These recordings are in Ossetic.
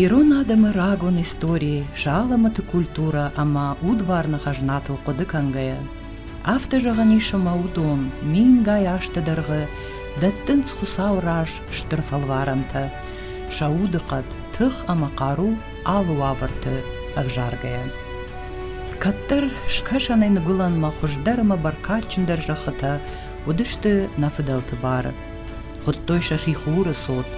Ирон адӕмы рагон истори, сӕ алӕмӕты культурӕ ӕмӕ удварны хӕзнатыл хъуыды кӕнгӕйӕ, афтӕ зӕгъӕн ис, ӕмӕ уыдон мингай азты дӕргъы дӕттынц Хуыцауы раз стыр фӕлварӕнтӕ, сӕ удыхъӕд, тых ӕмӕ хъару алы уавӕрты ӕвзаргӕйӕ. Кӕддӕр скӕсӕнӕй ныгуылӕнмӕ хуыздӕр ӕмӕ бӕркадджындӕр зӕххытӕ уыдысты нӕ фыдӕлты бары. Хуыдтой сӕхи хуры цот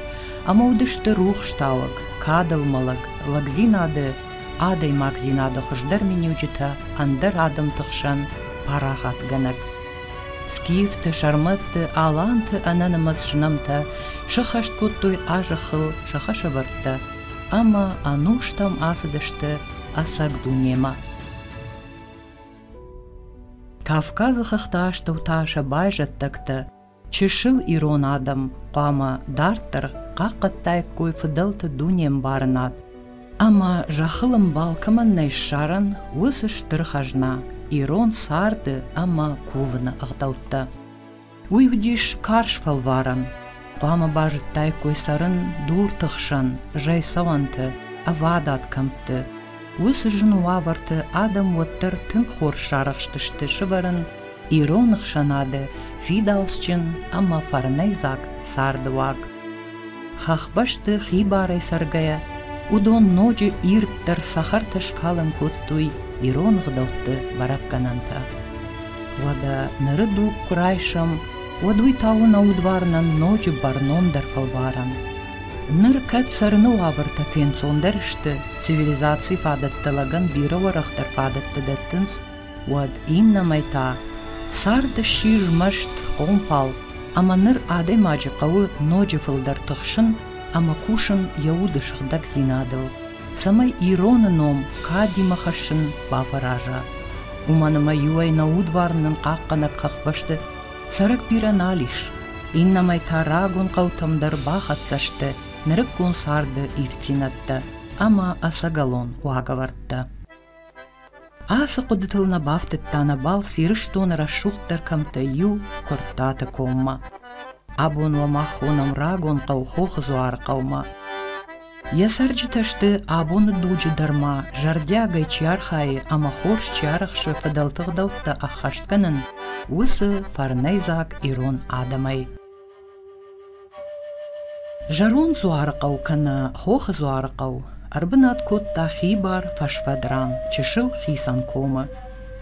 ӕмӕ уыдысты рухстауӕг, кадылмӕлӕг, лӕгдзинады, адӕймагдзинады хуыздӕр миниуджытӕ ӕндӕр адӕмты хсӕн парахатгӕнӕг. Скифты, сӕрмӕтты, аланты ӕнӕнымӕц знӕмтӕ сыххӕст кодтой а-зӕххыл сӕ хӕсӕвӕрдтӕ ӕмӕ ӕнустӕм ацыдысты ӕцӕг дунемӕ. Кавказы хӕхты астӕу та сӕ байзӕддӕгтӕ чысыл ирон адӕм хъуамӕ дарддӕр хъахъхъӕдтаиккой фыдӕлты дунеӕмбарынад ӕмӕ зӕххыл ӕмбал кӕмӕн нӕй ссарӕн, уыцы стыр хӕзна ирон царды ӕмӕ кувыны ӕгъдӕуттӕ. Уый уыдис карз фӕлварӕн. Хъуамӕ базыдтаиккой цӕрын дурты хсӕн, зӕйцӕуӕнты, ӕвадат кӕмтты. Уыцы зын уавӕрты адӕм уӕддӕр тынг хорз сарӕхстысты сывӕрын ирон ӕхсӕнады фидауцджын ӕмӕ фӕрнӕйдзаг цардыуаг. Хӕхбӕсты хибарӕй цӕргӕйӕ, уыдон ноджы ирддӕр цӕхӕртӕ скалын кодтой ирон ӕгъдӕутты бӕрӕггӕнӕнтӕ. Уӕдӕ ныры дуг куы райсӕм, уӕд уый та у нӕ удварнӕн ноджы бӕрнондӕр фӕлварӕн. Ныр кӕд цӕрыны уавӕртӕ фенцондӕр сты, цивилизацийы фадӕттӕ лӕгӕн бирӕ уӕрӕхдӕр фадӕттӕ дӕттынц, уӕд иннӕмӕй та цард сси змӕст, хъомпал, ӕмӕ ныр адӕймаджы хъӕуы ноджы фылдӕр тыхсын ӕмӕ кусын йӕ уды сыгъдӕгдзинадыл, цӕмӕй ироны ном кадимӕ хӕссын бафӕраза. Уымӕн ӕмӕ иуӕй нӕ удварн нын хъахъхъӕнӕг хӕхбӕсты цӕрӕг бирӕ нал ис, иннӕмӕй та рагон хъӕутӕм дӕр бахӕццӕ сты нырыккон царды ивддзинӕдтӕ ӕмӕ ӕцӕгӕлон уагӕвӕрдтӕ. Ацы хъуыдытыл нӕ бафтыдта нӕ балц Ирыстоны рӕсугъддӕр кӕмттӕй иу Куырттаты коммӕ. Абон уӕ мах хонӕм рагон хъӕу Хохы Дзуары хъӕумӕ. Йӕ цӕрджытӕ сты абоны дуджы дӕр ма зӕрдиагӕй чи архайы ӕмӕ хорз чи арӕхсы фыдӕлты гъдӕуттӕ ӕххӕст кӕнын, уыцы фӕрнӕйдзаг ирон адӕмӕй. Зӕронд Дзуарыхъӕу кӕнӕ Хохы Дзуарыхъӕу ӕрбынат кодта хибар фӕсфӕд ран чысыл хицӕн комы.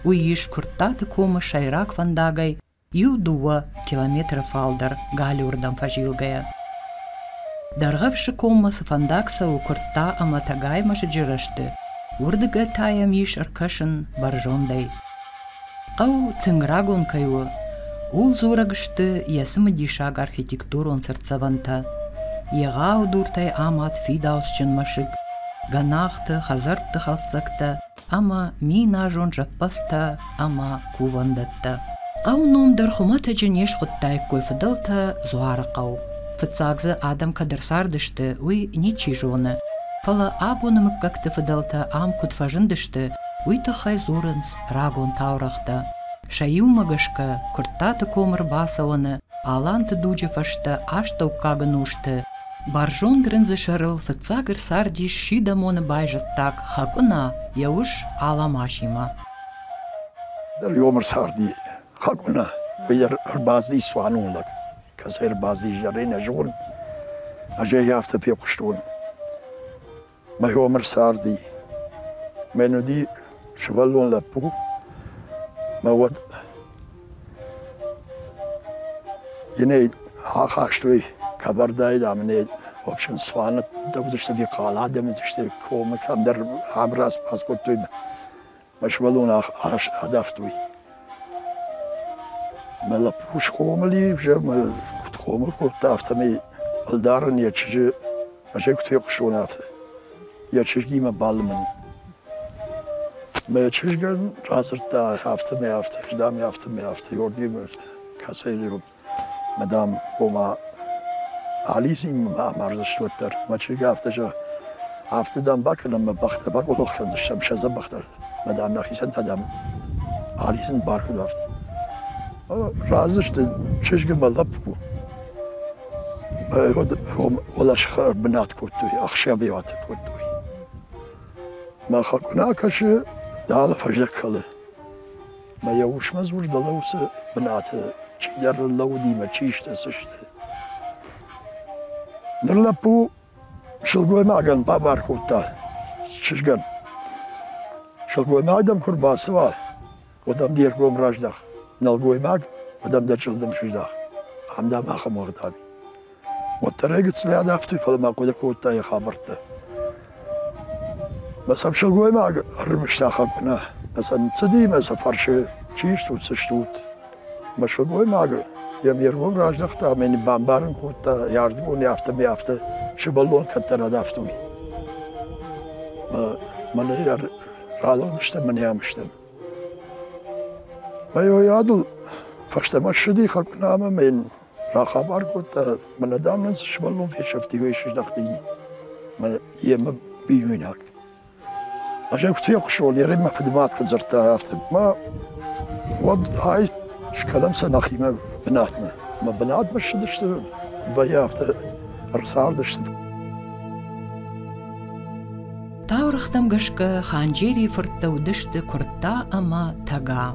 Уый ис Куырттаты комы сӕйраг фӕндагӕй иу-дыууӕ километры фалдӕр галиуырдӕм фӕзилгӕйӕ. Дӕргъӕвсы коммӕ цы фӕндаг цӕуы Куыртта ӕмӕ Тӕгайы мӕсыджы рӕзты, уырдыгӕй та йӕм ис ӕркӕсын бӕрзондӕй. Хъӕу тынг рагон кӕй у, ууыл дзурӕг сты йӕ цымыдисаг архитектурон цыртдзӕвӕнтӕ. Егъау дуртӕй амад фидауцджын мӕсыг, гӕнахты, хӕдзӕртты хӕлддзӕгтӕ ӕмӕ миназон зӕппӕдзтӕ ӕмӕ кувӕндӕттӕ. Хъӕуы ном дӕр хуымӕтӕджы не схуыдтаиккой фыдӕлтӕ Дзуарыхъӕу. Фыццаг дзы адӕм кӕд ӕрцардысты, уый ничи зоны, фӕлӕ абоны мыггӕгты фыдӕлтӕ ам куыд фӕзындысты, уый тыххӕй дзурынц рагон таурӕгътӕ. Сӕ иумӕ гӕсгӕ Куырттаты комы ӕрбацӕуӕны Аланты дуджы фӕстӕ астӕуккаг ӕнусты бӕрзонд рындзы сӕрыл фыццаг ӕрцардис Сидӕмоны байзӕддаг Хӕкъуына йӕ ус Аламасимӕ. Дӕр ӕрцарди Хӕкъуына, уый ӕрбацыди цуанон лӕг. Кӕцӕй ӕрбацыди, зӕрӕй нӕ зонын. Ӕз ӕй афтӕ фехъуыстон. Мӕ хом ӕрцарди. Мӕн уыди сывӕллон лӕппу. Мӕ уӕд йын ӕй ахастой Кабардайы, дам, ын ӕй, в общем, цуаны уыдысты ӕви хъал адӕм уыдысты комы кӕмдӕр ӕмраз кодтой. Мӕ сывӕллон адавтой. Мӕ лӕппу схъомыл и, мӕ куыд хъомыл кодта, афтӕмӕй ӕлдарӕн йӕ чызджы, ӕз ӕй куыд фехъуыстон, афтӕ йӕ чызгимӕ балымӕн и. Мӕ чызгӕн радзырдта, афтӕмӕй афтӕ, ӕз дам, афтӕмӕй афтӕ, Георгимӕ кӕцӕй Мӕ, дам, ома, алидзин мӕ амардзысты уӕддӕр. Мӕ чызг афтӕ зӕгъы, афтӕ, дам, бакӕнӕм, мӕ бӕхтӕ бакъуылых кӕндзыстӕм сӕ дзӕбӕхдӕр. Мӕ, дам, нӕхицӕн та, дам, алидзын бар куыд афтӕ. Разы сты чызг ӕмӕ лӕппу. Уӕлӕсыхы ӕрбынат кодтой, ӕхсӕвиуат кодтой. Мӕ хӕкъуына кӕсы, дӕлӕ фӕздӕг кӕлы. Мӕ йӕ усмӕ дзур, дӕлӕ уыцы бынаты чидӕр лӕууыди мӕ чи сты, цы сты. Ныр лӕппу сылгоймагӕн бабар кодта, чызгӕн. Сылгоймаг дӕм куы рбацӕуа, уӕд ӕм де ргом раздах. Нӕлгоймаг, уӕд ӕм дӕ чъылдым сыздах. Ам дӕм ахӕм ӕгъдау и. Уӕддӕр ӕй гыццылӕй адавтой, фӕлӕ ма хъуыды кодта йӕ хабӕрттӕ. Мӕ сӕм сылгоймаг ӕрымыста хӕкъуына. Мӕ сӕ ныццыди, мӕ сӕ фӕрсы, чи стут, цы стут? Мӕ сылгоймаг йӕм йе ргом раздӕхта ӕмӕ йын бамбарын кодта, йӕ ардыгон афтӕ афтӕ сывӕллон кӕддӕр адавтой. Мӕнӕ ралыгъдыстӕм, мӕнӕ ам стӕм. Мӕ уыйадыл фӕстӕмӕ ссыди хӕкъуынамӕ ӕмӕ йын рахабар кодта, мӕнӕ дам нын цы сывӕллон фесӕфти, уый сыздӕхти мӕ йемӕ бинойнаг. Ӕз ӕй куыд фехъуыстон, йӕ мӕ фыдымад куыд дзырдта, афтӕ. Мӕ уӕд ай скӕнӕм сӕ нӕхимӕ бынатмӕ. Мӕ бынатмӕ ссыдысты, вӕййы афтӕ ӕрцардысты. Таурӕгътӕм гӕсгӕ Ханджерийы фырттӕ уыдысты Куыртта ӕмӕ Тӕга.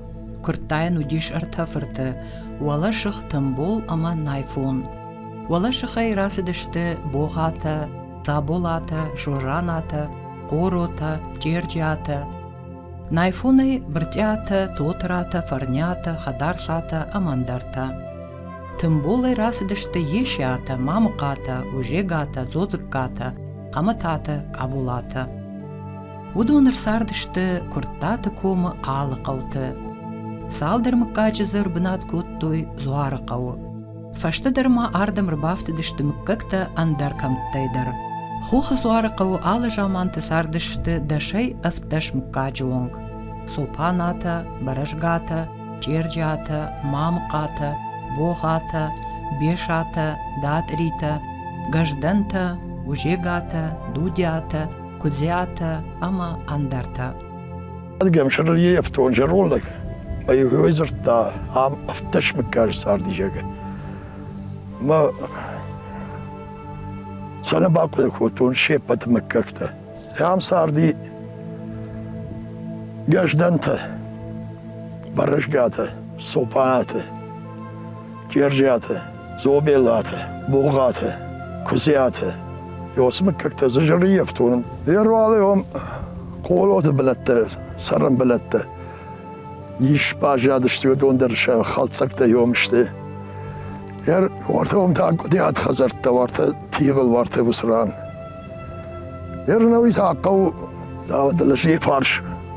Куырттайӕн уыдис ӕртӕ фырты – Уӕлӕсых, Тымбол ӕмӕ Найфон. Уӕлӕсыхӕй рацыдысты Богъатӕ, Цаболатӕ, Жоранатӕ, Хъоротӕ, Джерджиатӕ. Найфонӕй Брытъиатӕ, Тотыратӕ, Фӕрниатӕ, Хӕдарцатӕ ӕмӕ ӕндӕртӕ. Тымболӕй рацыдысты Есиатӕ, Мамыхъатӕ, Узегатӕ, Дзодзыккатӕ, Хъамататӕ, Къаболатӕ. Уыдон ӕрцардысты Куырттаты комы алы хъӕуты. Цалдӕр мыггаджы дзы ӕрбынат кодтой Дзуарыхъӕуы. Фӕстӕдӕр ма ардӕм ӕрбафтыдысты мыггӕгтӕ ӕндӕр кӕмттӕй дӕр. Хохы Дзуарыхъӕуы алы заманты цардысты дӕсӕй 17 мыггаджы онг. Цопанатӕ, Бӕрӕзгатӕ, Чъерджиатӕ, Мамыхъатӕ, Богъатӕ, Бесатӕ, Датъритӕ, Гӕздӕнтӕ, Узегатӕ, Дудиатӕ, Куыдзиатӕ ӕмӕ ӕндӕртӕ. Гӕмсыры ӕфтон зӕронд лӕг ӕмӕ дзырдта, ам 17 мыггаджы царди, зӕгъгӕ. Мӕ сӕ нӕ бахъуыды кодтон се ппӕты мыггӕгтӕ. Ам царди Гӕздӕнтӕ, Бӕрӕзгатӕ, Цопанатӕ, Джерджиатӕ, Зобелатӕ, Богъатӕ, Куыдзиатӕ. Уыцы мыггӕгтӕ дзы зӕрыййӕфтон. Ӕруалӕм Хъолоты бынӕттӕ, цӕрӕн бынӕттӕ. Ис баззадысты уыдон дӕр сӕ хӕлддзӕгтӕ иом сты. Уартӕ уым та къуыдиат хӕдзӕрттӕ, уартӕ тигъыл, уартӕ уыцы ран. Ӕрнӕуи та хъӕу дӕлӕсийы фарс,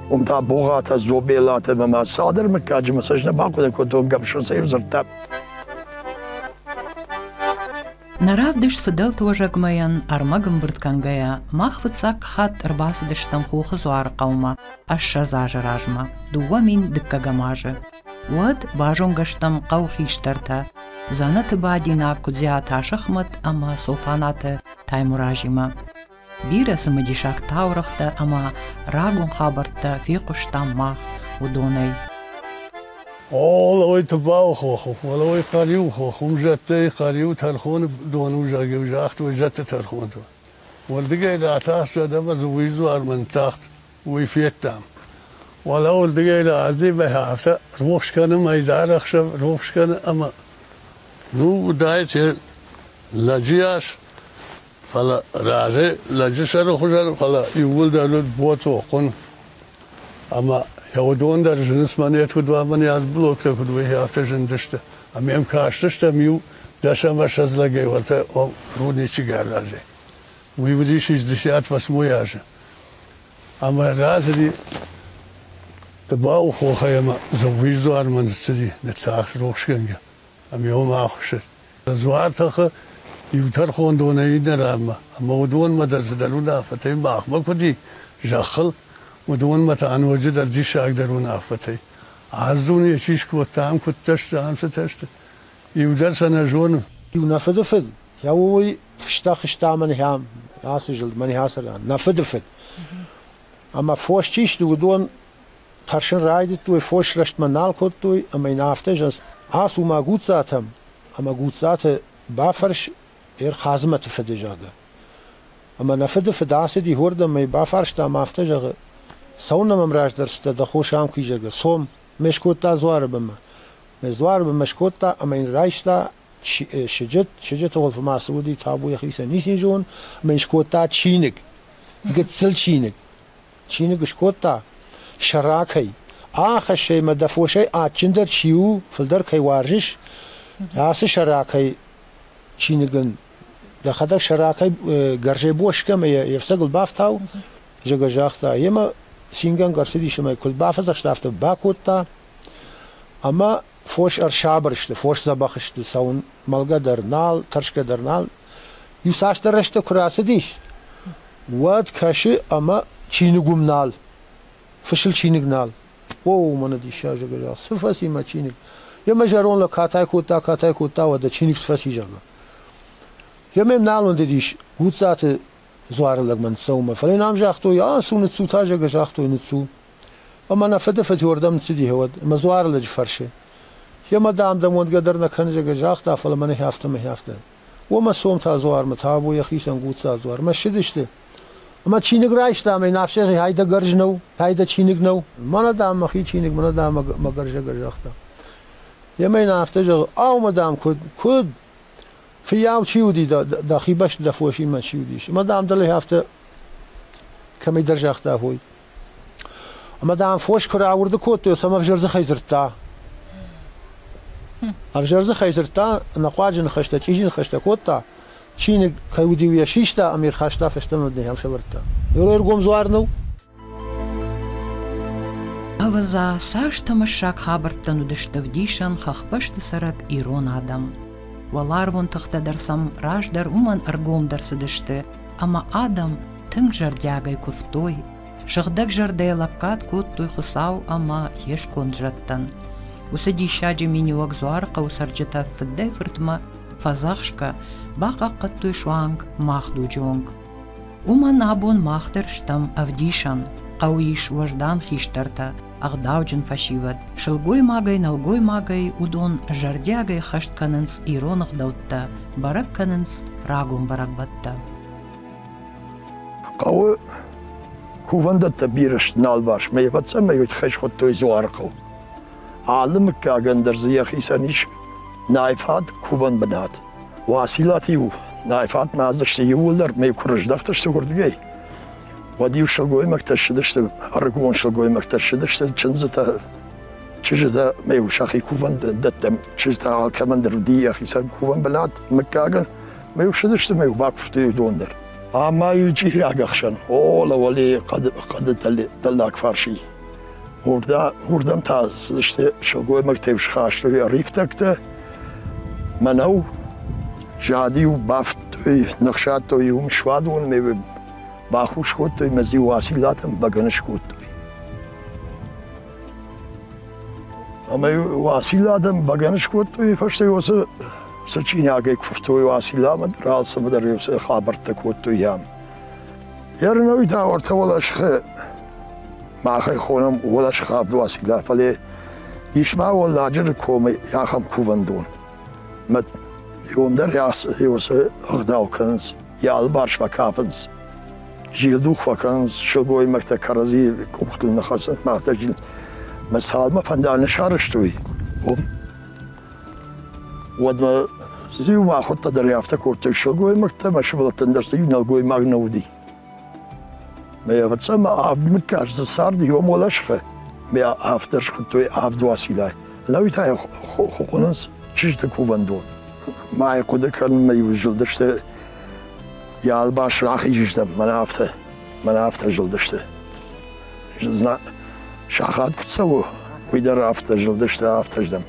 уым та Богъатӕ, Зобелатӕ ӕмӕ ма цалдӕр мыггаджы мӕ цӕст нӕ бахъуыды кодтон, Гӕмсырсӕй дзырдта. Нӕ равдыст фыдӕлты уӕзӕгмӕйӕн ӕрмӕг ӕмбырд кӕнгӕйӕ, мах фыццаг хатт ӕрбацыдыстӕм Хохы Дзуары хъӕумӕ 20 азы размӕ, 2002 азы. Уӕд базонгӕ стӕм хъӕуы хистӕртӕ Дзанаты бадинаг Куыдзиаты Асӕхмӕт ӕмӕ Цопанаты Таймуразимӕ. Бирӕ цымыдисаг таурӕгътӕ ӕмӕ рагон хабӕрттӕ фехъуыстам мах уыдонӕй. Олой Тыбау хох, Олой Хъӕриу хох, уым зӕдтӕй Хъӕриу тӕрхоны дон у, зӕгъгӕ, загътой зӕдты тӕрхонтӕ. Уырдыгӕй ратахт ӕмӕ дзы уый дзуармӕ ныттахт, уый федтам. Уӕлӕ уырдыгӕй раздӕр афтӕ рухс кӕны мӕйдар ӕхсӕв, рухс кӕны ӕмӕ ну уыдаид лӕджы йас, фӕлӕ разӕй лӕджы сӕры хуызӕн, фӕлӕ иууылдӕр уыд боцъо, хъуын. Ӕмӕ йӕ уыдон дӕр зынынц мӕнӕ куыд уа, мӕнӕ ацы блоктӕ куыд уой, афтӕ зындысты. Ӕмӕ йӕм кастыстӕм иу дӕс ӕмӕ ссӕдз лӕгӕй уӕртӕ рудничы гаражӕй. Уый уыди 68 азы. Ӕмӕ рацыди Тыбауы хохӕй ӕмӕ Дзӕуджыдзуармӕ ныццыди, ныттахт рухсгӕнгӕ. Ӕмӕ уым ахуыссыд. Дзуар тӕхы иу тӕрхондонӕй иннӕ ранмӕ, ӕмӕ уыдонмӕ дӕр цыдӕр уынаффӕтӕй махмӕ куыд и зӕххыл, уыдонмӕ та ноджыдӕр диссагдӕр уынаффӕтӕй. Аздзуне чи скодта, ам куыдтӕ сты, ам цытӕ сты, иу дӕр сӕ нӕ зоны. Иу нӕ фыдыфыд, йӕ уый фыста хызта мӕн ацы зылд, мӕн ацы ран, нӕ фыдыфыд. Ӕмӕ фос чи сты, уыдон тӕрсын райдыдтой, фос рӕстмӕ нал кодтой, ӕмӕ йын афтӕ зӕгъынц, ацу ма Гуццатӕм, ӕмӕ Гуццаты бафӕрс, Хадзымӕты фыды, зӕгъгӕ. Ӕмӕ нӕ фыды фыд ацыди уырдӕм ӕй бафарста ӕмӕ афтӕ зӕгъы: Цӕуылнӕ мӕм раздӕр цыдтӕ дӕ хос ам куы и, зӕгъгӕ, цом. Ме скодта дзуары бынмӕ. Ме дзуары бынмӕ скодта ӕмӕ йын райста сыджыт, сыджыты хуылфы ма цы уыди, табу йӕхицӕн ницы зон, ӕмӕ йын скодта чиныг, гыццыл чиныг. Чиныг скодта сӕракӕй. Ахӕсс ӕй мӕ дӕ фосӕй адджындӕр чи у, фылдӕр кӕй уарзыс, ацы сӕракӕй чиныгӕн дӕхӕдӕг сӕракӕй гӕрзӕй боскӕ ӕмӕ йӕ ӕфцӕгыл бафтау, зӕгъгӕ, загъта. Йемӕ цингӕнгӕ ӕрцыдис ӕмӕ куыд бафӕдзӕхста, афтӕ бакодта. Ӕмӕ фос ӕрсабыр сты, фос дзӕбӕх сты, цӕуын мӕлгӕ дӕр нал, тӕрсгӕ дӕр нал. Иу цасдӕр рӕстӕг куы рацыдис, уӕд кӕсы ӕмӕ чиныг уым нал, фысыл чиныг нал. О, мӕнӕ диссаг, зӕгъгӕ, цы фӕци мӕ чиныг? Йемӕ зӕронд лӕг катай кодта, катай кодта, уӕдӕ чиныг цы фӕци, зӕгъгӕ. Йемӕ нал уӕндыдис Гуццаты дзуары лӕгмӕ ныццӕуынмӕ, фӕлӕ йын ам загътой, ацу, ныццу та, зӕгъгӕ, загътой, ныццу. Ӕмӕ нӕ фыды фыд уырдӕм ныццыди уӕд, ӕмӕ дзуары лӕджы фӕрсы. Йемӕ, дам, дӕм уӕндгӕ дӕр нӕ кӕны, зӕгъгӕ, загъта, фӕлӕ мӕнӕ афтӕ мӕ афтӕ. Уомӕ сом та дзуармӕ, табу йӕхицӕн Гуцца дзуармӕ ссыдысты. Ӕмӕ чиныг райста ӕмӕ йын афтӕ ай дӕ гӕрз нӕу, ай дӕ чиныг нӕу. Мӕнӕ, дам, мӕхи чиныг, мӕнӕ, дам, мӕ гӕрзӕгӕр загъта. Йемӕ йын афтӕ зӕгъы, ау, мӕ, дам, куыд, куыд? Фыййау чи уыди, дӕхи бӕсты дӕ фосимӕ чи уыдис? Ӕмӕ, дам, дӕлӕ афтӕ кӕмӕйдӕр загъта хой. Ӕмӕ, дам, фос куы рауырды кодтой, сӕм ӕвзӕр дзыхӕй дзырдта. Ӕвзӕр дзыхӕй дзырдта, ӕнӕхъуаджы ныхӕстӕ, чъизи ныхӕстӕ кодта. Чиныг кӕй уыди, уый йӕ систа ӕмӕ йӕ рхаста фӕстӕмӕ нӕм сӕвӕрдта. Ӕргом дзуар нӕу? Ӕвӕдза, цас тӕмӕссаг хабӕрттӕн уыдысты ӕвдисӕн хӕхбӕсты цӕрӕг ирон адӕм. Уӕларвон тыхтӕ дӕр сӕм раздӕр уымӕн ӕргомдӕр цыдысты, ӕмӕ адӕм тынг зӕрдиагӕй куывтой, сыгъдӕг зӕрдӕйӕ лӕггад кодтой Хуыцау ӕмӕ йе сконд зӕдтӕн. Уыцы диссаджы миниуӕг Дзуарыхъӕуы цӕрджытӕ фыдӕй-фыртмӕ фӕдзӕхсгӕ бахъахъхъӕдтой суанг мах дуджы онг. Уымӕн абон мах дӕр стӕм ӕвдисӕн. Хъӕуы ис уӕздан хистӕртӕ, ӕгъдауджын фӕсивӕд. Сылгоймагӕй-нӕлгоймагӕй уыдон зӕрдиагӕй хӕст кӕнынц ирон ӕгъдӕуттӕ, бӕрӕг кӕнынц рагон бӕрӕгбӕттӕ. Хъӕуы кувӕндӕттӕ бирӕ сты налварс. Мӕ ӕвӕццӕн уый тыххӕй схуыдтой Дзуарыхъӕу. Алы мыггагӕн дӕр дзы йӕхицӕн ис найфат кувӕн бынат. Уацилаты-иу найфатмӕ ацыдысты иууылдӕр, мӕ куы рыздӕхтысты уырдыгӕй, уӕд-иу сылгоймӕгтӕ ссыдысты, ӕрыгон сылгоймӕгтӕ ссыдысты чындзытӕ, чызджытӕ, мӕ-иу сӕхи кувӕндӕттӕм, чызджытӕ алкӕмӕн дӕр уыди йӕхицӕн кувӕн бынат мыггагӕн, мӕ-иу ссыдысты, мӕ-иу бакуывтой уыдон дӕр. Ӕмӕ-иу чъириаг ӕхсӕн, о, лӕуӕле хъӕды дӕллаг фарси. Уырдӕм та цыдысты сылгоймӕгтӕ схастой ӕрифтӕгтӕ, мӕнӕу, зад-иу бафтыдтой, ныхсадтой уым суадонмӕ, бахус кодтой мӕ дзы Уациллатӕн бӕгӕны скодтой. Ӕмӕ Уацилладӕн бӕгӕны скодтой, фӕстӕ уыцы сычъинагӕй куывтой Уацилламӕ дӕр, алцӕмӕ дӕр уыцы хабӕрттӕ кодтой ам. Ернауи та ӕртӕ уӕлӕсхы мах ӕй хонӕм уӕлӕсхы Уацилла, фӕлӕ ис ма Уӕлладжыры комы ахӕм кувӕндон. Мӕ иуӕн дӕр уыцы ӕгъдау кӕнынц, йӕ алыварс фӕкафынц, зилдух фӕкӕнынц, сылгоймӕгтӕ кӕрӕдзи къухтыл ныххӕцынц, афтӕ зил. Мӕ цалмӕ фӕндаг нӕ сарӕзтой, уым. Уӕдмӕ иу махуыдтӕ дӕр афтӕ кодтой сылгоймӕгтӕ ӕмӕ сывӕллӕттӕн дӕр сӕ иу нӕлгоймаг нӕ уыди. Мӕ ӕвӕццӕ мӕ авд мыггаг дзы цард иом уӕлӕсхы. Мӕ афтӕ схуыдтой авд Уацилай. Лӕуи та йӕ хонынц чызджыты кувӕндон. Мӕ хъуыды кӕнынмӕ иу зылдысты йӕ албас рахизыстӕм, мӕнӕ афтӕ, мӕнӕ афтӕ зылдысты. Сахат куы цӕуы, уый дӕр афтӕ зылдысты, афтӕ здӕм.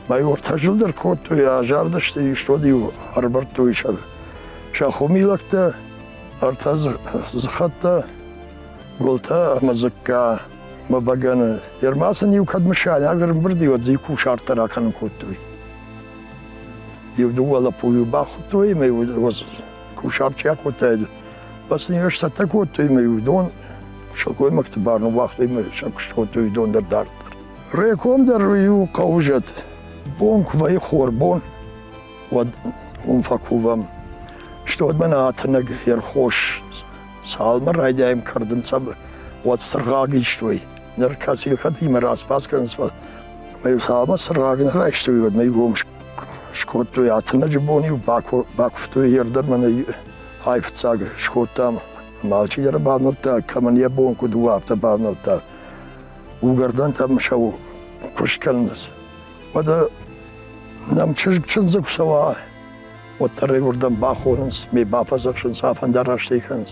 Мӕ ӕртӕ зылд ӕркодтой, азардысты, истод-иу ӕрбардтой сӕ хуымилӕгтӕ, ӕртӕ дзыхӕттӕ, гуылтӕ ӕмӕ дзыкка мӕ бӕгӕны. Ерма сын-иу кӕд мысайнаг ӕрӕмбырд и, уӕд дзы кусарт дӕр акӕнын кодтой. Иу дыууӕ лӕппуйы бахуыдтой ӕмӕ кусарт чи акодтаид, бас сын сцӕттӕ кодтой ӕмӕ уыдон сылгоймӕгты бар ныууагътой ӕмӕ сӕ куыст кодтой уыдон дӕр дарддӕр. Реком дӕр иу хъӕуы зӕд. Бон куы вӕййы хорбон, уӕд уым фӕкувӕм. Стод мӕнӕ атынӕг ӕрхос цалмӕ райдайӕм кӕрдын, уӕд цыргъаг истой. Ныр кӕцыхӕтимӕ распас кӕнынц, фӕлӕ цалмӕ цыргъаг нӕ райстой, уӕд мӕ гом скодтой. Атынӕджы бон-иу бакуывтой ӕрдӕм мӕнӕ айфыццаг скодтам. Ӕмӕ алчидӕр бавнӕлдта, кӕмӕн йӕ бон куыд у, афтӕ бавнӕлдта. Угӕрдӕнтӕм сӕ куыст кӕнынц. Уӕдӕ нӕм чызг чындзы куы цӕуа, уӕддӕр ӕй уырдӕм бахонынц, ме бафӕдзӕхсынц, афӕндарастӕй кӕнынц.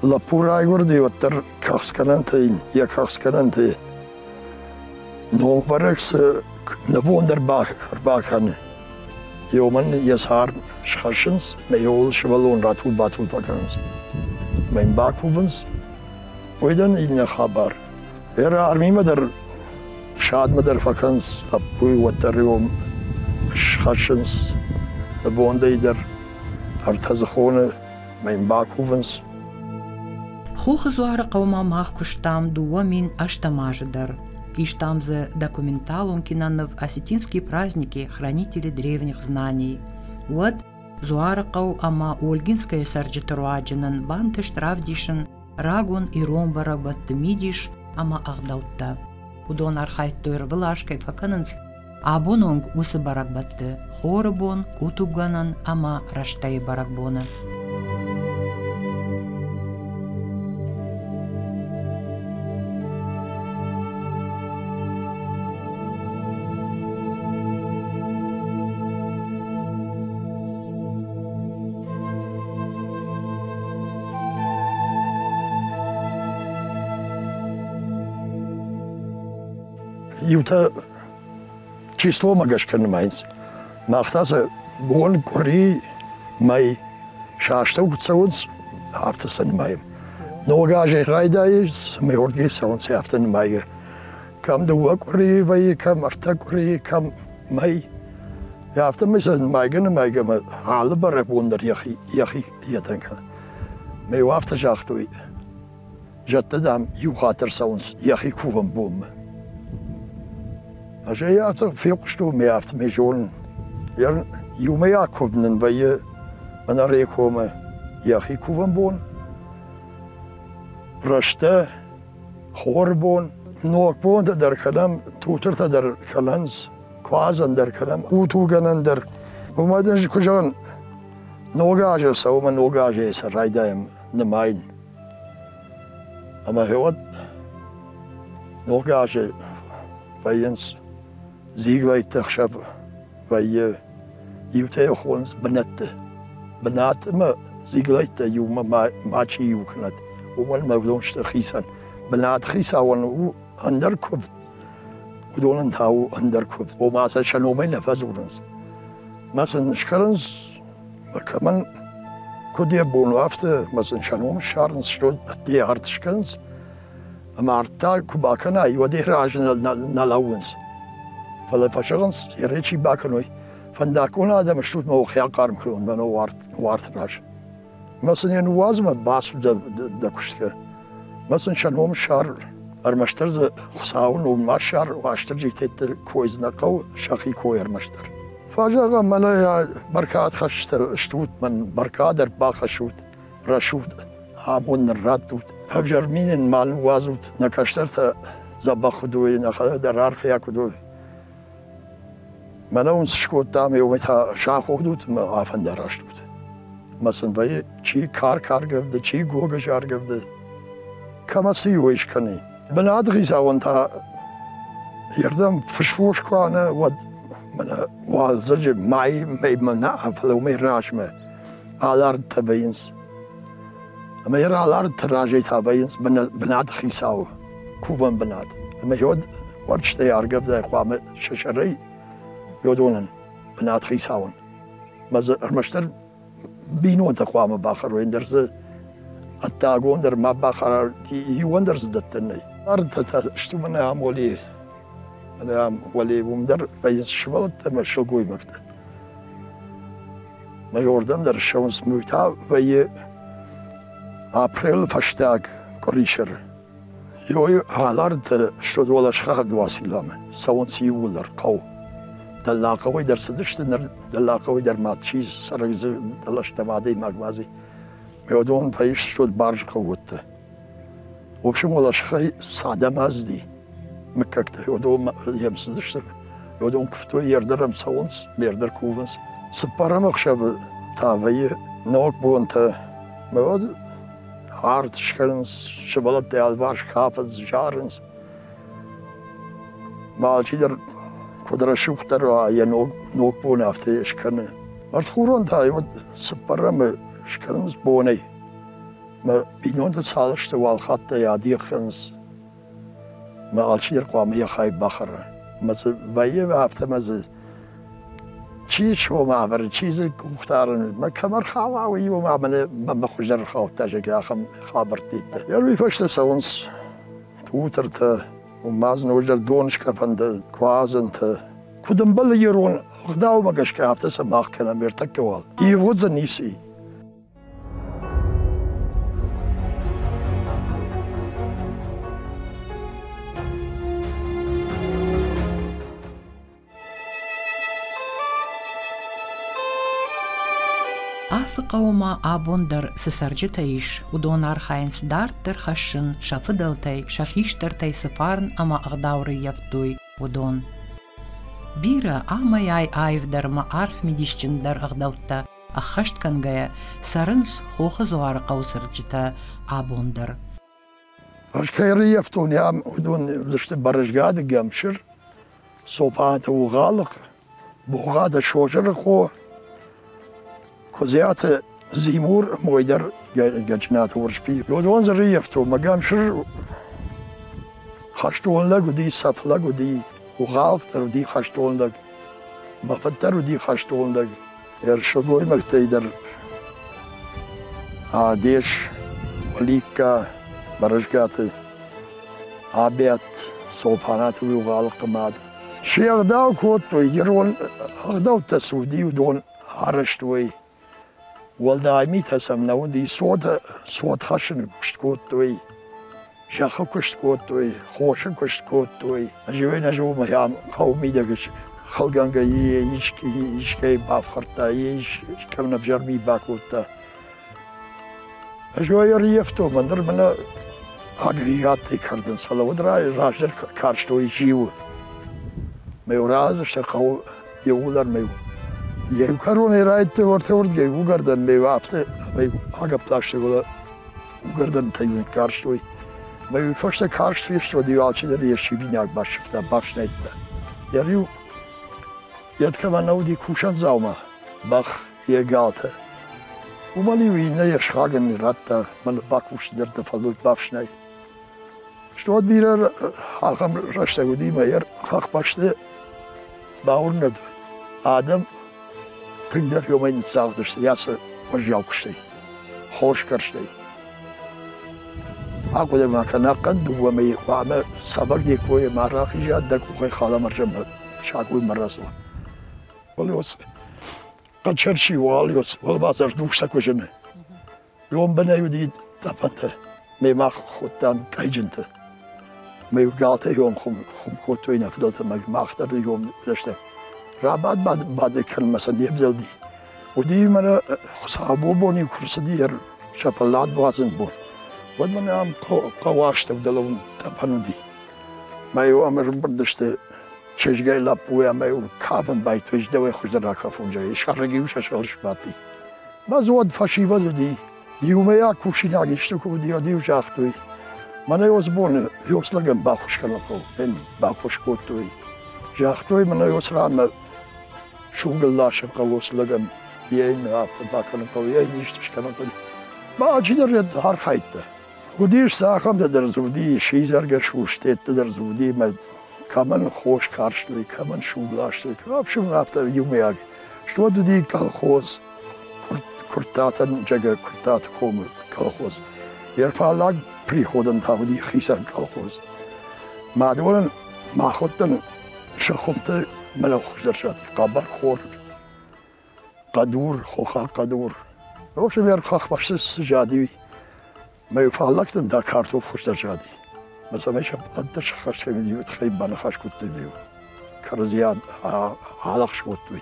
Лӕппу райгуырди, уӕддӕр кӕхцгӕнӕнтӕ йын, йӕ кӕхцгӕнӕнтӕ номвӕрӕг цы нывонд ӕрбакӕны, уымӕн йӕ царм схӕссынц ӕмӕ йыл сывӕллон ратул-батул фӕкӕнынц. Ӕмӕ йын бакувынц, уый дӕн иннӕ хабар. Йӕ армимӕ дӕр фсадмӕ дӕр фӕкӕнынц лӕппуйы, уӕддӕр уым схӕссынц нывондӕй дӕр ӕртӕдзыхоны мӕ йын бакувынц. Хохы дзуары хъӕумӕ мах куыстам 2008 азы дӕр. Истам дзы документалон киноныв «Осетинские праздники. Хранители древних знаний». Уӕд Дзуарыхъӕу ӕмӕ Ольгинскӕйы цӕрджыты руаджы нын бантыст равдисын рагон ирон бӕрӕгбӕтты мидис ӕмӕ ӕгъдӕуттӕ. Уыдон архайдтой ӕрвылаз кӕй фӕкӕнынц, абон онг уыцы бӕрӕгбӕтты хоры бон, къутугӕнӕн ӕмӕ рӕстӕйы бӕрӕгбоны. Иутӕ числомӕ гӕсгӕ нымайынц. Мах та сӕ бон, къуыри, мӕй сӕ астӕу куыд цӕуынц, афтӕ сӕ нымайӕм. Ног азӕй райдайы, цӕмӕй уырдыгӕй цӕуынц, афтӕ нымайгӕ. Кӕм дыууӕ къуырийы вӕййы, кӕм ӕртӕ къуырийы, кӕм мӕй. Афтӕмӕй сӕ нымайгӕ-нымайгӕ алы бӕрӕгбон дӕр йӕхи, йӕхи йедӕн кӕны. Мӕ иу афтӕ загътой, зӕдтӕ, дам, иу хатт ӕрцӕуынц йӕхи кувӕн бонмӕ. Ӕз ӕй афтӕ фехъуыстон, мӕ афтӕмӕй зонын. Иумӕйаг куывд нын вӕййы мӕнӕ Рекомы йӕхи кувӕн бон. Рӕстӕ, хоры бон, ногбонтӕ дӕр кӕнӕм, тутыртӕ дӕр кӕнынц, куадзӕн дӕр кӕнӕм, утугӕнӕн дӕр. Уымӕ дын куы зӕгъын, ног азы цӕуы ӕмӕ ног азӕй сӕ райдайӕм нымайын. Ӕмӕ гъеуӕд ног азы вӕййынц дзиглӕйтты ӕхсӕв вӕййы, иутӕ йӕ хонынц бынӕтты. Бынатмӕ дзиглӕйттӕ иумӕ мачи иу кӕнӕд, уымӕн ӕмӕ уыдон сты хицӕн. Бынат хицауӕн у ӕндӕр куывд, уыдонӕн та у ӕндӕр куывд. Ома сӕ сӕ номӕй нӕ фӕдзурынц. Мӕ сын скӕрынц, кӕмӕн куыд йӕ бон у, афтӕ мӕ сын сӕ ном ссарынц, стӕй ӕдде арт скӕнынц. Ӕмӕ арт та куы бакӕнай, уӕд йӕ разы нӕ лӕууынц. Фӕлӕ фӕзӕгъынц, йӕ чи бакӕной, фӕндаггон адӕм стут мӕ хиахъарм кӕнон мӕнӕ уарты раз. Мӕ сын йӕ ныууадз мӕ бацу дӕ куыстгӕ. Мӕ сын сӕ ном ссар, ӕрмӕстдӕр дзы Хуыцауы ном ма ссар, Уастырджийы тетты кой дзы нӕ хъӕуы, сӕхи кой ӕрмӕстдӕр. Фӕзӕгъӕм, мӕнӕ бӕркад хӕсджытӕ стут, мӕн бӕркад ӕрбахӕссут, рӕсугъд амонд нын раттут. Ӕвзӕр ми нын ма ныууадзут, нӕ кӕстӕртӕ дзӕбӕх куыд уой, нӕхӕдӕг дӕр арфӕйаг куыд уой. Мӕнӕ уын цы скодтам, уымӕй та саходут ӕмӕ афӕндараст ут. Мӕ сын вӕййы, чи карк аргӕвды, чи гогыз аргӕвды, кӕмӕ цы иуӕй скӕны. Бынаты хицауӕн та йе рдӕм фысфос куы ана, уӕд мӕнӕ уалдзӕджы мӕй мӕймӕ нӕ, фӕлӕ уымӕй размӕ алардтӕ вӕййынц. Ӕмӕ йӕ ралардты разӕй та вӕййынц бынаты хицауы кувӕн бынат. Ӕмӕ уӕд уӕрджытӕй аргӕвдӕй хъуамӕ сӕ сӕрӕй уыдонӕн бынат хицауӕн. Мӕ дзы ӕрмӕстдӕр бинонтӕ хъуамӕ бахӕрой, ӕндӕр дзы ӕддагон дӕр ма бахӕра, иуӕн дӕр дзы дӕттӕн нӕй. Ардтӕ та сты мӕнӕ ам уӕле, мӕнӕ ам уӕле уым дӕр вӕййынц сывӕллӕттӕ ӕмӕ сылгоймӕгтӕ. Майордӕм дӕр ссӕуынц, уый та вӕййы апрелы фӕстаг къуырисӕры. Йой хӕлӕрттӕ сты уӕлӕсхӕрд Уацилламӕ, цӕуынц иууылдӕр хъӕу. Дӕллагхъӕуӕй дӕр цыдысты, ныр дӕллагхъӕуӕй дӕр ма чи цӕрӕг дзы дӕлӕстӕм адӕймаг ма дзы. Уыдон фӕистой барзхъӕууӕттӕ. В общем, уӕлӕсхӕй цы адӕм азди, мыггӕгтӕ, уыдон йӕм цыдысты. Уыдон куывтой, йе рдӕрӕм цӕуынц, ме рдӕр кувынц. Цыппӕрӕм ӕхсӕвы та вӕййы ногбонтӕ. Уӕд арт скӕнынц, сывӕллӕттӕ алыварс кафынц, зарынц. Алчидӕр куыд рӕсугъддӕр уа, йӕ ног бон афтӕ скӕны. Ӕртхурон та уӕд цыппӕрӕмы скӕнынц бонӕй. Мӕ бинонтӕ цал сты, уал хаттӕй адих кӕнынц. Мӕ алчидӕр хъуамӕ йӕ хай бахӕра. Мӕ дзы вӕййы афтӕ мӕ дзы чи сомы ӕвӕры, чи дзы къухдарын, мӕ кӕм ӕрхауа, уый уымӕ мӕ хуыздӕр ӕрхаудта, зӕгъгӕ, ахӕм хабӕрттӕ. Йӕ уый фӕстӕ цӕуынц тутыртӕ, ма дзы ноджыдӕр доныскъӕфӕнтӕ, куадзӕнтӕ. Куыд ӕмбӕлы ирон ӕгъдаумӕ гӕсгӕ, афтӕ сӕ мах кӕнӕм ӕртӕккӕ уал. Ивгъуыд дзы ницы и. Ацы хъӕуы ма абон дӕр цы цӕрджытӕ ис, уыдон архайынц дарддӕр хӕссын сӕ фыдӕлтӕй, сӕ хистӕртӕй цы фарн ӕмӕ ӕгъдау рыййӕфтой, уыдон. Бирӕ амӕй-ай аивдӕр ӕмӕ арф мидисджындӕр ӕгъдӕуттӕ ӕххӕст кӕнгӕйӕ цӕрынц Хохы дзуары хъӕуы цӕрджытӕ абон дӕр. Ӕз кӕй ӕрыййӕфтон, ам уыдон уыдысты Бӕрӕзгады Гӕмсыр, Цопанты Угъалыхъ, Богъаты Созырыхъо, Куыдзиаты Зимур, мой дӕр Гӕджынаты Уырысби. Уыдон дзы ӕрыййӕфтон. Мӕ Гӕмсыр хӕстон лӕг уыди, цӕф лӕг уыди, Угъалыхъ дӕр уыди хӕстон лӕг, мӕ фыд дӕр уыди хӕстон лӕг. Сылгоймӕгтӕй дӕр Адес, Оликка, Бӕрӕзгаты Абиат, Солпанаты Угъалыхъы мад. Се ӕгъдау кодтой, ирон ӕгъдӕуттӕ цы уыди, уыдон арӕзтой. Уӕлдай митӕ сӕм нӕ уыди, цот хӕссыны куыст кодтой, зӕххы куыст кодтой, хосы куыст кодтой. Ӕз-иу нӕ зоны, ам хъӕуы мидӕг хылгӕнгӕ искӕй бафхӕрдта, искӕмӕн ӕвзӕр ми бакодта. Ӕз ӕй ӕрыййӕфтон, ныр мӕнӕ агрегаттӕй кӕрдынц, фӕлӕ уӕд раздӕр карстой зиуы. Мӕ разы сӕ хъӕуы иууылдӕр мӕ иу кӕронӕй райдыдтой уӕртӕ уырдыгӕй уыгӕрдӕн мӕ афтӕ агӕпп ластой, фӕлӕ уыгӕрдӕнтӕ-иу ныккарстой. Мӕ уый фӕстӕ карст фесты, уӕд-иу алчидӕр йе ссивинаг бассывта, бафснайдта. Йӕ риу йед кӕмӕн нӕ уыди кусӕн дзаума, бӕх, йӕ галтӕ. Уымӕн-иу иннӕ йе схагӕн радта, мӕн бакусдӕр дӕ фӕллой бафснай. Стӕй бирӕ ахӕм рӕстӕг уыди, мӕ хӕхбӕсты бауырнӕд, адӕм тынгдӕр уымӕй ныццагъдысты ацы уӕззау куыстӕй, хосгӕрстӕй. Ахъуыды ма кӕн, ӕнӕхъӕн дыууӕ мӕйы хъуамӕ цӕвӕг де ккойы ма рахиза, дӕ къухӕй халамӕрзӕнмӕ сагоймӕ рацӕуа. Хъӕдсӕр уал, уӕлбазар духсӕ куы зыны. Донбынӕй уыди тъӕпӕнтӕ, мемӕ хуыдтам къӕйджынтӕ. Мӕ галтӕ иом хуым кодтой нӕ фыдӕлтӕ, мӕ мах дӕр иом уыдысты. Рабад бады кӕнынмӕ сӕ не вдӕлди. Уыди мӕнӕ Хуыцаубон бон-иу куы рцыди сӕ фӕллад уадзын бон, уӕд мӕнӕ ам хъӕуы астӕу дӕлӕ уым тъӕпӕн уыди. Мӕ-иу ам ӕрӕмбырд сты чызгӕй лӕппуйӕ ӕмӕ-иу кафын байдыдтой, дӕуӕй хуыздӕр ракафон, зӕгъгӕ, сӕрӕг-иу сӕ сӕр сбадти. Мӕ дзы уӕд фӕсивӕд уыди. Иумӕйаг кусинаг исты куы уыди, уӕд-иу загътой, мӕнӕ уыцы боны уыцы лӕгӕн баххуыс кӕнын хъӕуы. Ын баххуыс кодтой. Загътой, мӕнӕ уыцы ранмӕ сугыл ласын хъӕуы уыцы лӕгӕн, йӕ йын афтӕ бакӕнын хъӕуы, йӕ йын исты скӕнын хъӕуы. Ма алчидӕр архайдта. Уыдис дзы ахӕмтӕ дӕр дзы уыди, сидзӕргӕс устӕттӕ дӕр дзы уыди, ӕмӕ кӕмӕн хос карстой, кӕмӕн суг ластой, в афтӕ иумӕйаг. Стӕй уыди колхоз, Куырттатӕн, зӕгъгӕ, Куырттаты комы колхоз. Йӕ фаллаг приходӕн та уыди хицӕн колхоз. Мадонӕн махуӕттӕн сӕ хуымты мӕнӕу хуыздӕр зад, хъӕбӕр хор, хъӕдур, хохаг хъӕдур. В общем, хӕхбӕсты цы зади, Мӕ фаллӕгтӕн дӕ картоф хуыздӕр зади. Мӕ цӕмӕй сӕ пълӕнттӕ сӕххӕст кӕнын, уый тыххӕй баныхас кодтой ме. кӕрӕдзи алӕгъз кодтой.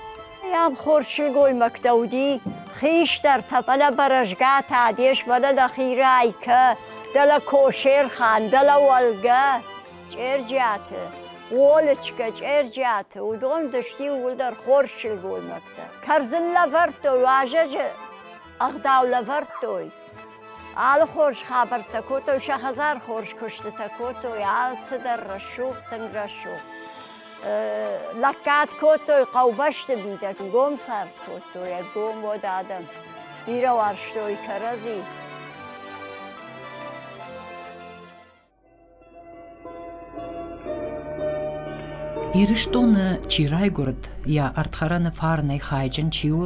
Ам хорз сылгоймӕгтӕ уыди, хистӕртӕ, фӕлӕ бӕрӕзгӕтӕ, де сбӕлӕ нӕхи Райкӕ, дӕлӕ Кошерхан, дӕлӕ Уӕлгӕ, Чъерджиаты, Олычкӕ, Чъерджиаты, уыдон дысты иууылдӕр хорз сылгоймӕгтӕ. Кӕрдзын лӕвӕрдтой, уазӕджы ӕгъдау лӕвӕрдтой. Алы хорз хабӕрттӕ кодтой, сӕ хӕдзар хорз куыстытӕ кодтой, алцыдӕр рӕсугъд, тынг рӕсугъд. Лӕггад кодтой хъӕубӕсты мидӕг, гом цард кодтой, ӕгом уӕд адӕм. Бирӕ уарзтой кӕрӕдзи. Ирыстоны чи райгуырд, йӕ ӕрдхӕрӕны фарнӕй хайджын чи у,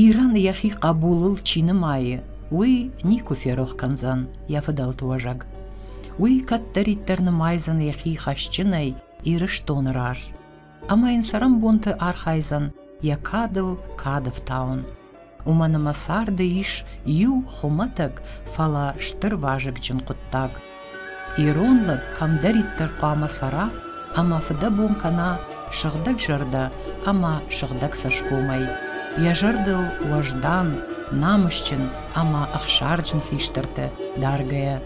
Ирӕн йӕхи хъӕбулыл чи нымайы, уый никуы ферох кӕндзӕн йӕ фыдӕлты уӕзӕг. Уый кӕддӕриддӕр нымайдзӕн йӕхи хӕсджынӕй Ирыстоны раз ӕмӕ йын цӕрӕнбонты архайдзӕн йӕ кадыл кад ӕфтауын. Уымӕн ӕмӕ царды ис иу хуымӕтӕг, фӕлӕ стыр вазыгджын хъуыддаг. Ирон лӕг кӕмдӕриддӕр хъуамӕ цӕра ӕмӕ фыдӕбон кӕна сыгъдӕг зӕрдӕ ӕмӕ сыгъдӕг цӕсгомӕй, йӕ зӕрдыл уӕздан, намысджын ӕмӕ ӕхсарджын хистӕртӕ даргӕйӕ,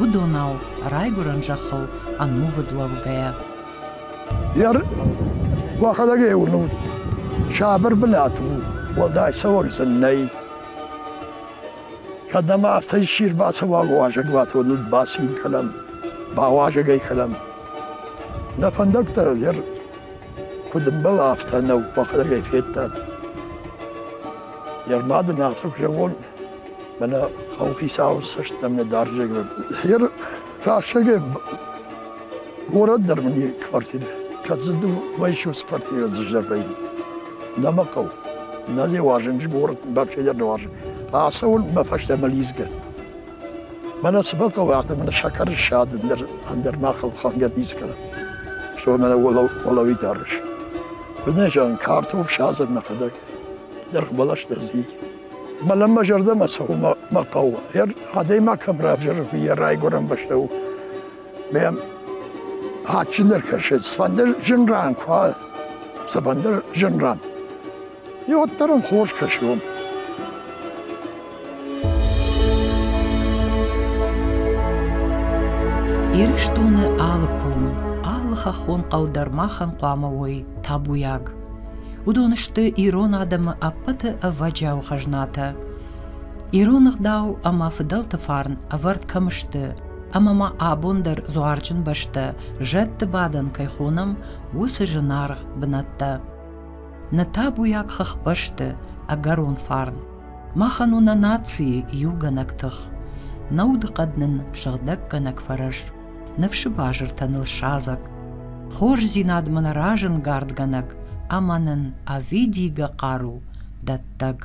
уыдонау райгуырӕн зӕххыл ӕнувыд уӕвгӕйӕ. Йӕ уӕхӕдӕг ӕй уынут, сабыр бынат у, уӕлдай цӕуӕг дзы нӕй. Кӕд ӕмӕ афтӕ исчи ӕрбацӕуа уазӕгуаты, уӕд ыл бацин кӕнӕм, бауазӕг ӕй кӕнӕм. Нӕ фӕндӕгтӕ куыд ӕмбӕлы, афтӕ нӕу, уӕхӕдӕг ӕй федтат. Йе рмад ын афтӕ куы зӕгъон, мӕнӕ хъӕуыхицауы цӕст нӕм нӕ дӕрзӕг. Рӕстӕгӕй горӕт дӕр мын и квартирӕ. Кӕд дзы вӕййыс квартирӕ дзы вӕййы. Нӕ мӕ хъӕуы. Нӕ йӕ уарзын, горӕт вообще дӕр нӕ уарзын. Ацӕуын мӕ фӕстӕмӕ лидзгӕ. Мӕнӕ цы фӕхъӕуы, афтӕ мӕнӕ сӕкӕры ссад ӕндӕр, ӕндӕр махыл хӕнгӕ ницы кӕнӕм. Что мӕнӕ уӕлӕуи дарыс. Куыд нӕ зӕгъын, картоф садзӕм нӕхӕдӕг. Дыргъ бӕлӕстӕ зи. Мӕнӕн мӕ зӕрдӕмӕ цӕуы мӕ хъӕу. Адӕймаг кӕм равзӕры, уый йӕ райгуырӕн бӕстӕ у. Мӕм адджындӕр кӕсы, цыфӕнды зын ран куы уа, цыфӕнды зын ран. И уӕддӕр ӕм хорз кӕсы уым. Ирыстоны алы ком, алы хӕххон хъӕу дӕр махӕн хъуамӕ уой табуйаг. Уыдон сты ирон адӕмы ӕппӕты ӕвӕджиау хӕзнатӕ. Ирон ӕгъдау ӕмӕ фыдӕлты фарн ӕвӕрд кӕм сты, ӕмӕ ма абон дӕр дзуарджын бӕстӕ зӕдты бадӕн кӕй хонӕм, уыцы зынаргъ бынӕттӕ. Нӕ табуйаг хӕхбӕсты ӕгӕрон фарн. Махӕн у нӕ нацийы иугӕнӕг тых. Нӕ удыхъӕд нын сыгъдӕггӕнӕг фӕрӕз. Ныфсы базыртӕ ныл садзӕг. Хорздзинадмӕ нӕ разӕнгардгӕнӕг ӕмӕ нын ӕвидийгӕ хъару дӕттӕг.